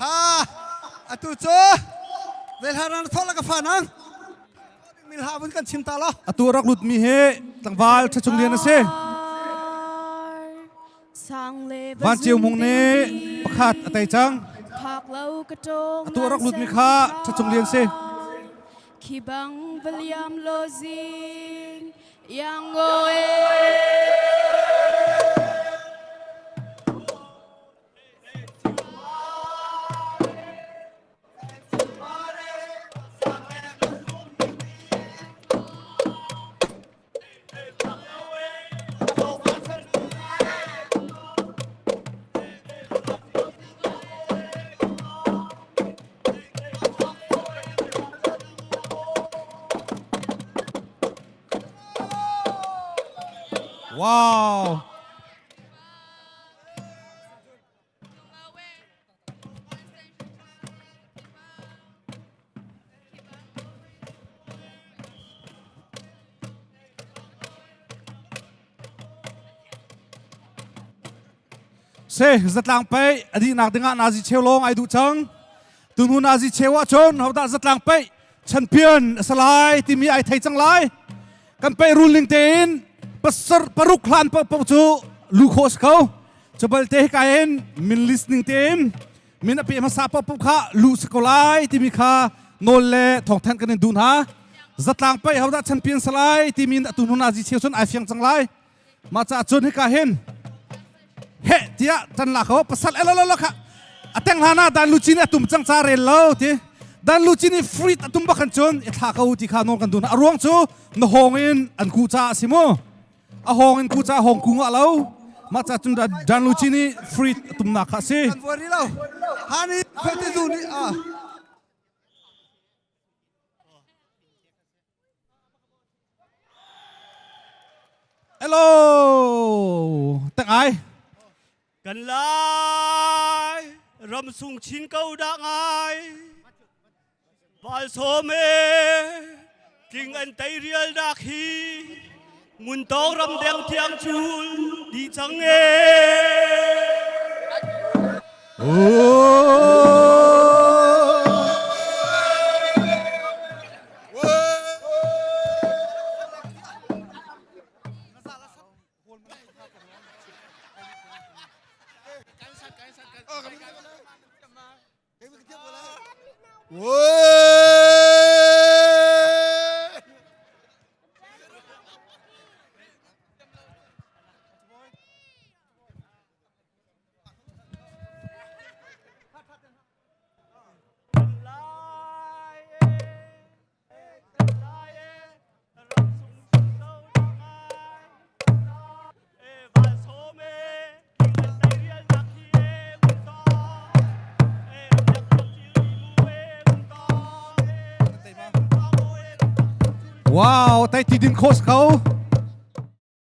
Ha atu cu zeihlan thawh la ka fa nang mil ha vun kan chim ta lo. Atu rak lut mi hi tlangval Ṭhachung Lian a si. Van Ceu Hmung nih pakhat a tei cang. Atu rak lut mi kha Ṭhachung Lian si. Khi bang valiam lo zing yang e. Wow! Se zatlang pei adihnak dingah nazi cheu lawng ai duh cang. Tunu nazi cheu ahcun hodah zatlang pei champion a si lai timi ai thei cang lai. Kan pei rul ning tein pasar paruk hlan paohpaoh cu lu khawh si ko. Cu balte hika hin min list ning tein min a pe hmasa paohpaoh kha lu si ko lai timi kha nawl le thawngthanh kan in duh hna. Zatlang pei hodah champion si lai timi in atu hnu nazi cheu cun ai fiang cang lai. Mah caah cun hika hin heh tiah tan la ko pasal elo kha ateng hlan ah dan lucin atum cang ca rel lo ti dan lucin i free atum bak kan cun i thla ko ti kha nawl kan duh hna. A ruang cu na hawng in an ku ca a si mu. A hawng in ku ca hawng ku ngah lo. Mah ca cun dan lucin i free atum nak kha a si. Kan vuari lo. Hani khote zu nih a. Hello. Tak ai. Kan lai ram sung chin ko dah ngai. Val som e tling an tei rial dak hi ngun tawng ram deng thiang chul di cang e. Wow, tai ti din khos ko.